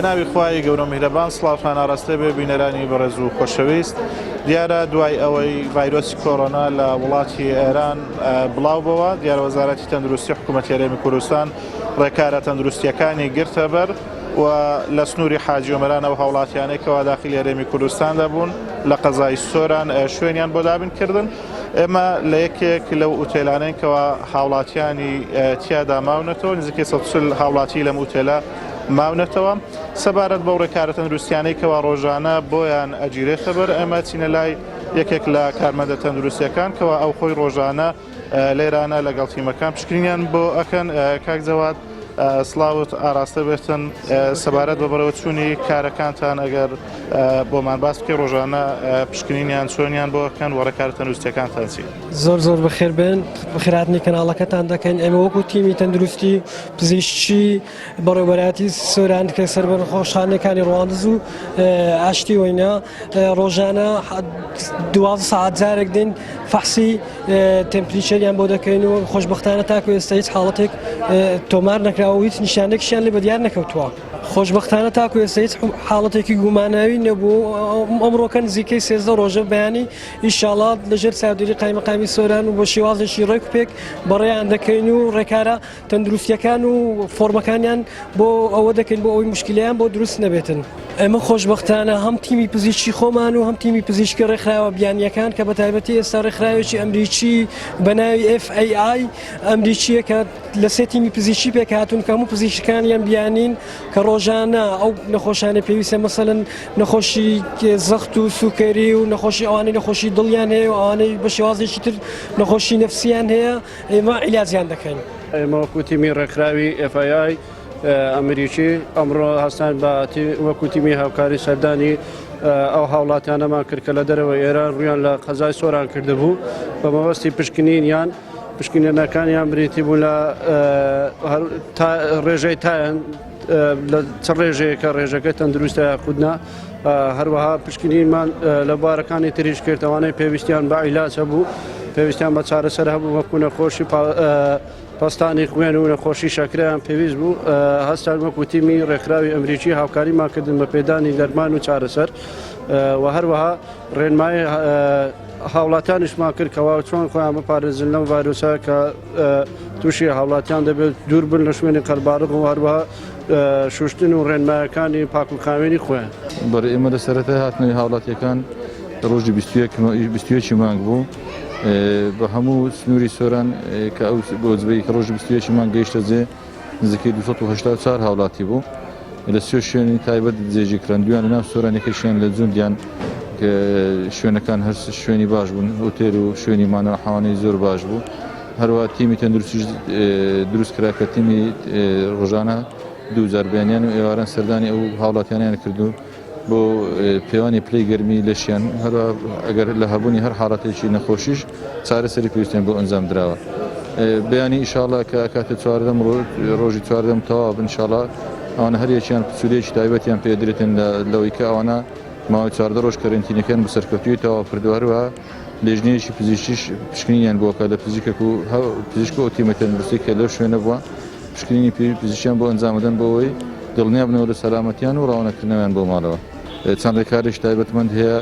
ناوی خوای گەورە و میهرەبان سڵاوتان ئاراستە بێ بینەرانی بەڕێز و خۆشەویست. دیارە دوای ئەوەی ڤایرۆسی کۆرۆنا لە وڵاتی ئێران بڵاو بەوە، دیارە وەزارەتی تەندروستی حکوومەتی هەرێمی کوردستان ڕێکارە تەندروستیەکانی گرتە بەر و لە سنووری حاجی ئۆمەران ئەو هاوڵاتیانەی کەوا داخلی هەرێمی کوردستان دەبوون لە قەزای سۆران شوێنیان بۆ دابین کردن. ئێمە لە یەکێک لەو ئوتێلانەین کەوا هاوڵاتیانی تیادا ماونەتەوە، نزیکەی 140 هاوڵاتی لەم ئوتێلە ماونەتەوە. سەبارەت بەو ڕێکارە تەندروستیانەی کەوا ڕۆژانە بۆیان ئەگیرێتە بەر، ئێمە چینە لای یەکێک لە کارمەندە تەندروستیەکان کەوا ئەو خۆی ڕۆژانە لێرانە لەگەڵ تیمەکان پشکنینیان بۆ ئەکەن. کاک جەواد سڵاوت ئاراستە بێتن، سەبارەت بە بەڕێوەچوونی کارەکانتان ئەگەر بۆمان باس بکەی ڕۆژانە پشکنینیان چۆنیان بۆ ئەکەن و ڕێکارە تەندروستیەکانتان چی؟ زۆر زۆر بەخێر بێن، بەخێرهاتنی کەناڵەکەتان دەکەین. ئێمە وەکو تیمی تەندروستی پزیشکی بەڕێوەبەرایەتی سۆران کە سەر بە نەخۆشخانەکانی ڕواندز و ئاشتی وەینە ڕۆژانە 12 ساعت جارێک دێن فەحسی temperature یان بۆ دەکەین و خۆشببختانە تاکو ئێستا هیچ حاڵەتێک تۆمار نەکراوە و هیچ نیشانێکیشیان لێ بەدیار نەکەوتووە. خۆشببختانە تاکو ئێستا هیچ حاڵەتێکی گوماناوی نەبوو ئەمڕۆکە نزیکەی 13 ڕۆژە بەیانی ئیشاڵا لەژێر چاودێری قایمقامی سۆران و بە شێوازێکی ڕێک و پێک بەڕێیان دەکەین و ڕێکارە تەندروستیەکان و فۆرمەکانیان بۆ ئەوە دەکەین بۆ ئەوەی مشکلیان بۆ دروست نەبێتن. ئێمە خۆشبەختانە هەم تیمی پزیشکی خۆمان و هەم تیمی پزیشکی ڕێکخراوە بیانیەکان کە بە تایبەتی ئێستا ڕێکخراوێکی ئەمریکی بە ناوی FAI ئەمریکیە کە لە سێ تیمی پزیشکی پێکهاتوون کە هەموو پزیشکانیان بیانین کە ڕۆژانە ئەو نەخۆشانە پێویستە مەسەلەن نەخۆشی زەخت و سوکەری و نەخۆشی ئەوانەی نەخۆشی دڵیان هەیە و ئەوانەی بە شێوازێکی تر نەخۆشی نەفسیان هەیە ئێمە عیلاجیان دەکەین. ئێمە وەکو تیمی ڕێکخراوی FAI ئەمریکی ئەمڕۆ هەستان بە وەکو تیمی هاوکاری سەردانی ئەو هاوڵاتیانەمان کرد کە لە دەرەوەی ئێران ڕوویان لە قەزای سۆران کردبوو بە مەبەستی پشکنینیان پشکنینەکانیان بریتی بوو لە ڕێژەی تایان لە چ ڕێژەیەکە ڕێژەکە تەندروستە یاخود نا هەروەها پشکنینمان لە بوارەکانی تریش کرد ئەوانەی پێویستیان بە عیلاج هەبوو پێویستیان بە چارەسەر هەبوو وەکو نەخۆشی پەستانی خوێن و نەخۆشی شەکرەیان پێویست بوو هەستان وەکو تیمی ڕێکخراوی ئەمریکی هاوکاریمان کردن بە پێدانی دەرمان و چارەسەر و هەروەها ڕێنمایی هاوڵاتیانیشمان کرد کەوا چۆن خۆیان بپارێزن لەم ڤایرۆسە کە تووشی هاوڵاتیان دەبێت دوور بن لە شوێنی قەرباڵغ و هەروەها شوشتن و ڕێنمایەکانی پاک و خاوێنی خۆیان. بەڵێ ئێمە لە سەرەتای هاتنەوەی هاوڵاتیەکان ڕۆژی 21 مانگ بوو بە هەموو سنووری سۆران کە ئەو بۆ کە ڕۆژی 21 مانگ گەیشتە جێ نزیکەی 284 هاوڵاتی بوو لە سێ شوێنی تایبەت جێگیر کران دویان لە ناو سۆران یەکێکیان لە جوندیان کە شوێنەکان هەر شوێنی باش بوون هۆتێل و شوێنی مانەوە حەوانەی زۆر باش بوو هەروە تیمی تەندروستیش دروست کرا کە تیمی ڕۆژانە دوو جار بەیانیان و ئێواران سەردانی ئەو هاوڵاتیانیان کردو بۆ پێوانی پلەی گەرمی لەشیان هەروە ئەگەر لە هەبوونی هەر حاڵەتێکی نەخۆشیش چارەسەری پێویستیان بۆ ئەنجام دراوە بەیانی ئیشاڵە کە کاتە چواردەم ڕۆژی چواردەم تەواو بن ئیشاڵا ئەوانە هەر یەکیان پسوولەیەکی تایبەتیان پێدرێتن لەوەی کە ئەوانە ماوەی 14 ڕۆژ کەرەنتینەکەیان بە سەرکەوتوویی تەواو کردووە هەروەها لیژنەیەکی پزیشکیش پشکنینیان بۆ کە لە پزیشکێک و پزیشک و ئەو تیمە تەندروستی کە لەو شوێنە بووە پشکنینی پزیشکیان بۆ ئەنجامدەن بۆ ئەوەی دڵنیا بنەوە لە سەلامەتیان و ڕەوانەکردنەوەیان بۆ ماڵەوە. چەند ڕێکارێکی تایبەتمەند هەیە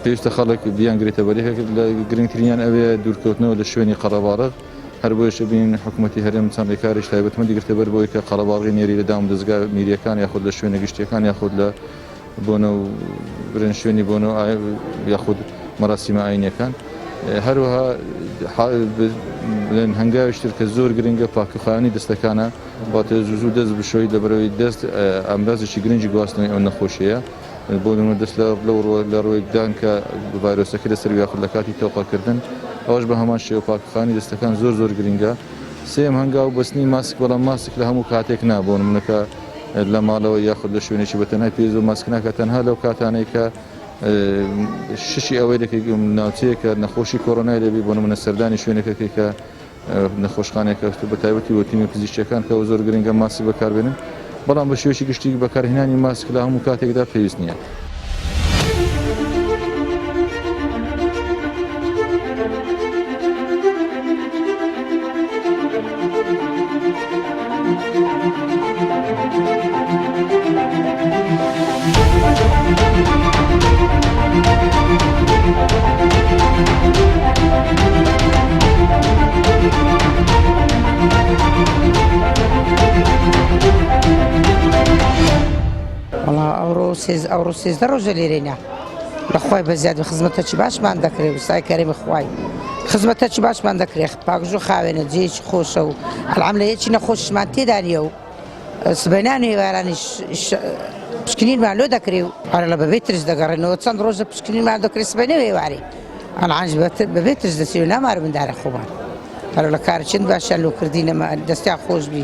پێویستە خەڵک بیانگرێتە بەر، یەکێک لە گرنگترینیان ئەوەیە دوورکەوتنەوە لە شوێنی قەرەباڵغ، هەر بۆیەش بینین حکوومەتی هەرێم چەند ڕێکارێکی تایبەتمەندی گرتە بەر بۆی کە قەرەباڵغی نێری لە دامودەزگا میرییەکان یاخود لە شوێنە گشتییەکان یاخود لە بۆنە و برێن شوێنی بۆنە و یاخود مەراسیمە ئاینیەکان هەروەها بڵێن هەنگاویش تر کە زۆر گرنگە پاکوخاوێنی دەستەکانە واتە زوو زوو دەست بشۆیت لەبەرەوەی دەست ئامرازێکی گرنگی گواستنەوەی ئەو نەخۆشیەیە بۆ نمونە دەست لە لەو ڕووە لە ڕووێک دان کە ڤایرۆسەکە لەسەر یاخود لە کاتی تەوقەکردن ئەوەش بە هەمان شێوە پاکوخاوێنی دەستەکان زۆر زۆر گرنگە سێیەم هەنگاو بەستنی ماسک بەڵام ماسک لە هەموو کاتێک نا بۆ نمونە کە لە ماڵەوە یاخود لە شوێنێکی بە تەنهای پێویست بە ماسک ناکات تەنها لەو کاتانەی کە ششی ئەوەی دەکەیت ناوچەیەکە نەخۆشی کۆرۆنای لێبی بۆ نمونە سەردانی شوێنەکەکەی کە نەخۆشخانێکە بە تایبەتی بۆ تیمە پزیشکیەکان کە زۆر گرنگە ماسک بەکاربێنن بەڵام بە شێوەیەکی گشتی بەکارهێنانی ماسک لە هەموو کاتێکدا پێویست نییە. ئەوڕۆ 13 ڕۆژە لێرەینە لە خوای بەزیاد خزمەتەکی باشمان دەکرێ و سای کەرەمی خوای خزمەتەکی باشمان دەکرێ پاکژ و خاوێنە جێیەکی خۆشە و ئەلعەم لە یەکی نەخۆشمان تێدا نییە و سبەینان و ئێوارانیش پشکنینمان لۆ دەکرێ و ئەرە لە بەبێ ترس دەگەڕێنەوە چەند ڕۆژە پشکنینمان دەکرێ سبەینێ و ئێوارێ ئەلعانش بەبێ ترس دەچین و نامارە مندارە خۆمان هەر لە کار چند باشیان لۆ کردینە دەستیان خۆش بی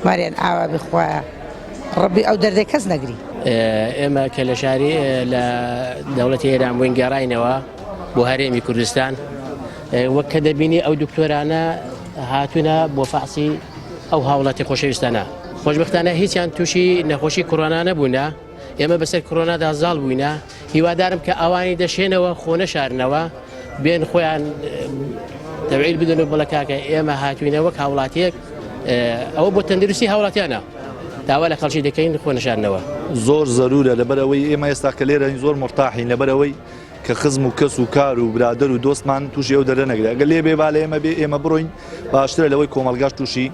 ماریان ئاوا بی خوایە ڕەبی ئەو دەردەی کەس نەگری. ئێمە کە لە شاری لە دەوڵەتی ئێران بووین گەڕاینەوە بۆ هەرێمی کوردستان وەک کە دەبینی ئەو دکتۆرانە هاتوونە بۆ فەحسی ئەو هاوڵاتی خۆشەویستانە خۆشببختانە هیچیان تووشی نەخۆشی کۆرۆنا نەبوونە ئێمە بەسەر کۆرۆنادا زاڵ بووینە هیوادارم کە ئەوانی دەشێنەوە خۆ نەشارنەوە بێن خۆیان تەوعیل بدەن و بڵێ کاکە ئێمە هاتوینە وەک هاوڵاتیەک ئەوە بۆ تەندروستی هاوڵاتیانە داوا لە خەڵکی دەکەین خۆ نەشارنەوە. زۆر زەرورە لەبەرئەوەی ئێمە ئێستا کە لێرەین زۆر مورتاحین لەبەرئەوەی کە خزم و کەس و کار و برادەر و دۆستمان تووشی ئەو دەردە نەگرێت ئەگەر لێ بێ با لە ئێمە بێ ئێمە بڕۆین باشترە لەوەی کۆمەڵگاش تووشی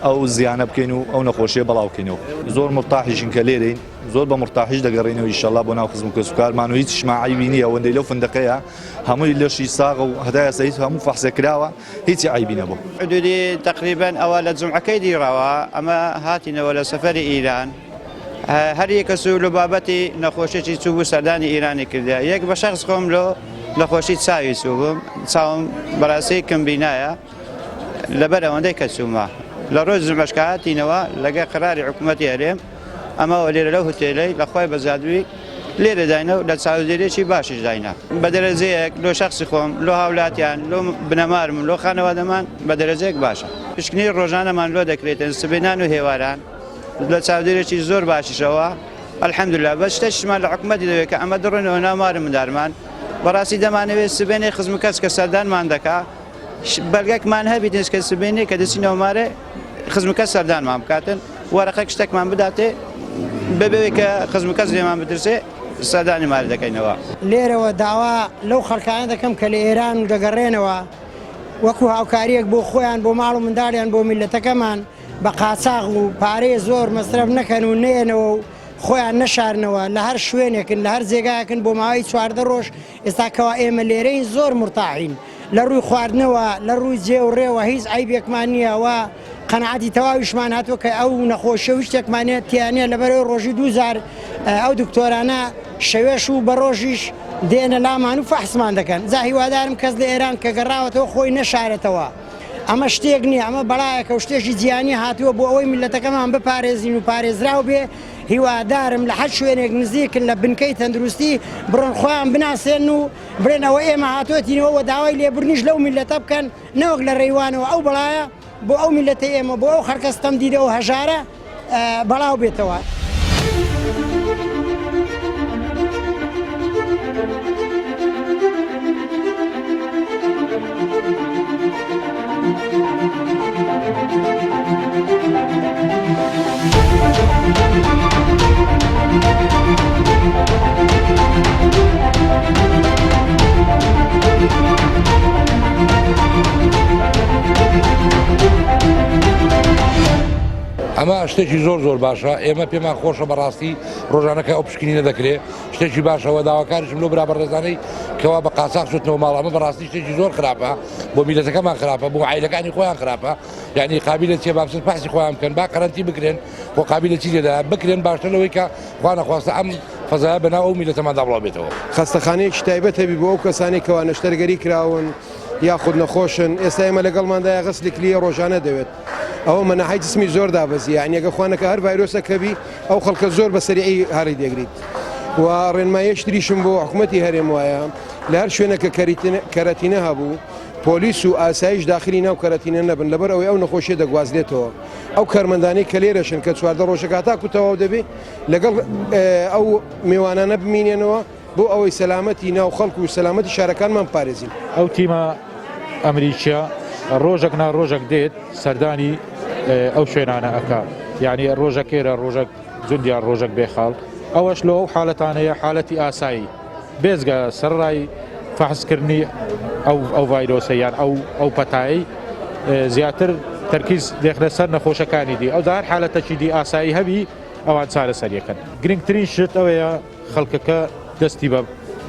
ئەو زیانە بکەین و ئەو نەخۆشیە بەڵاو بکەینەوە زۆر مورتاحیشین کە لێرەین زۆر بە مورتاحیش دەگەڕێینەوە ئیشەڵا بۆ ناو خزم و کەس و کارمان و هیچیشمان عەیبی نییە ئەوەندەی لەو فندەقەیە هەمووی لەشی ساغە و هەتا ئێستا هیچ هەموو فەحسێک کراوە هیچی عەیبی نەبوو. حدودی تەقریبەن ئەوە لە جومعەکەی دیڕەوە ئەمە هاتینەوە لە سەفەری ئیران هەر یەکەس و لۆ بابەتی نەخۆشیی چوو بوو سەردانی ئیرانی کردە یەک بە شەخس خۆم لۆ نەخۆشی چاوی چوو بووم چاوم بەڕاستی کەم بینایە لەبەر ئەوەندەی کە چوومە لە ڕۆژ جمعەش کە هاتینەوە لەگەر قەراری حکوومەتی هەرێم ئەمەوە لێرە لەو هوتێلەی لە خوای بەزادوی لێرە داینە و لە چاودێرێکی باشیش داینە بە دەرەجەیەک لۆ شەخسی خۆم لۆ هاولاتیان لۆ بنەمارم لۆ خانەوادەمان بە دەرەجەیەک باشە پشکنی ڕۆژانەمان لۆ دەکرێتن سبەینان و هێواران لە چاودێرێکی زۆر باشیشەوە الحمدلله بەس شتێکیشمان لە حکوومەتی دەوێت کە ئەمە دڕێنەوە ناو ماری مندارمان بەڕاستی دەمانەوێت سبەینێ خزم و کەس کە سەردانمان دەکا بەلگەکمان هەبیتن کە سبەینێ کە دەچینەوە مارێ خزم و کەس سەردانمان بکاتن وەرەقەک شتێکمان بداتێ بەبێ کە خزم و کەس لێمان بترسێ سەردانی مارێ دەکەینەوە. لێرەوە داوا لەو خەڵکانە دەکەم کە لە ئێران دەگەڕێنەوە وەکو هاوکاریەک بۆ خۆیان بۆ ماڵ و منداڵیان بۆ میللەتەکەمان بە قاچاغ و پارەی زۆر مەسرەف نەکەن و نەیەنەوە و خۆیان نەشارنەوە لە هەر شوێنێکن لە هەر جێگایەکن بۆ ماوەی 14 ڕۆژ ئێستا کەوا ئێمە لێرەین زۆر مورتاحین لە ڕووی خواردنەوە لە ڕووی جێ و ڕێوە هیچ عەیبێکمان نییە و قەناعەتی تەواویشمان هاتووە کە ئەو نەخۆشیە و شتێکمان نییە تیا نییە لەبەرەوەی ڕۆژی دوو جار ئەو دکتۆرانە شەوێش و بە ڕۆژیش دێنە لامان و فەحسمان دەکەن جا هیوادارم کەس لە ئێران کە گەڕاوەتەوە خۆی نەشارێتەوە ئەمە شتێک نییە ئەمە بەڵایەکە و شتێکی جیهانی هاتووە بۆ ئەوەی میللەتەکەمان بپارێزین و پارێزراو بێ هیوادارم لە هەر شوێنێک نزیکن لە بنکەی تەندروستی بڕۆن خۆیان بناسێن و بڵێن ئەوە ئێمە هاتووەتینەوە و داوای لێبوردنیش لەو میللەتە بکەن نەوەک لە ڕێیوانەوە ئەو بەڵایە بۆ ئەو میللەتەی ئێمە بۆ ئەو خەڵکە ستەمدیدە و هەژارە بەڵاو بێتەوە. ئەمە شتێکی زۆر زۆر باشە ئێمە پێمان خۆشە بەڕاستی ڕۆژانەکە ئەو پشکنینە دەکرێ شتێکی باشەوە داواکاریشم لەو برا بەڕێزانەی کەوا بە قاچاخ چوتنەوە ماڵ ئەمە بەڕاستی شتێکی زۆر خراپە بۆ میلەتەکەمان خراپە بۆ عیلەکانی خۆیان خراپە یعنی قابلە چیە با بچن فەحسی خۆیان بکەن با قەرەنتی بکرێن خۆ قابلە چی لێدا بکرێن باشتر لەوەی کە خوا نەخواستە ئەم فەزایە بەناو ئەو میلەتەماندا بڵاو بێتەوە. خەستەخانەیەکی تایبەت هەبی بۆ ئەو کەسانەی کەوا نەشتەرگەری کراون یاخود نەخۆشن ئێستا ئێمە لەگەڵماندایە غەسلی کلیە ڕۆژانە دەوێت ئەوە مەناحەی جسمی زۆر دابەزی یعنی ئەگەر خوا نەکا هەر ڤایرۆسێک هەبی ئەو خەڵکە زۆر بە سەریعی هەڕی دەگریت و ڕێنماییەکی تریشم بۆ حکومەتی هەرێم وایە لە هەر شوێنێک کە کەرەتینە هەبوو پۆلیس و ئاسایش داخلی ناو کەرەتینە نەبن لەبەر ئەوەی ئەو نەخۆشیە دەگوازرێتەوە ئەو کارمەندانەی کە لێرەشن کە 14 ڕۆژەکە هەتاکو تەواو دەبێ لەگەڵ ئەو میوانانە بمینێنەوە بۆ ئەوەی سەلامەتی ناو خەڵک و سەلامەتی شارەکانمان بپارێزین. ئەو تیمە ئەمریکیە ڕۆژەک نا ڕۆژەک دێت سەردانی ئەو شوێنانە ئەکا یعنی ڕۆژەک ئێرە ڕۆژەک جوندیان ڕۆژەک بێخاڵ ئەوەش لۆ ئەو حالەتانەیە حالەتی ئاسایی بێجگە سەرڕای فەحسکردنی ئەو ئەو ڤایرۆسە یان ئەو ئەو پەتایی زیاتر تەرکیز دێخنە سەر نەخۆشەکانی دی ئەو هەر حالەتەکی دی ئاسایی هەبی ئەوان چارەسەریەکەن گرنگترین شت ئەوەیە. خەڵکەکە دەستی بە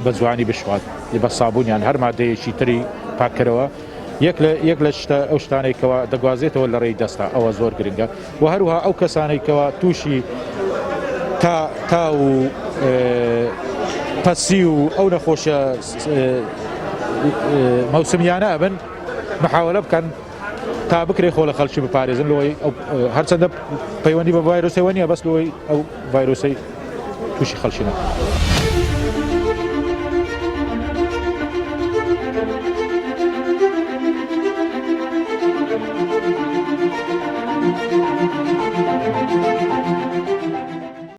بە جوانی بشوات بە سابوون یان هەر مادەیەکی تری پاککەرەوە یەک لە یەک لە شتە ئەو شتانەی کەوا دەگوازێتەوە لە ڕێی دەستە ئەوە زۆر گرنگە و هەروها ئەو کەسانەی کەوا تووشی تا تا و پەسی و ئەو نەخۆشە مەوسمیانە ئەبن محاولە بکەن تا بکرێ خۆ لە خەڵکی بپارێزن لەوەی هەرچەندە پەیوەندی بە ڤایرۆسەوە نییە بەس لەوەی ئەو ڤایرۆسەی تووشی خەڵکی نەکەن.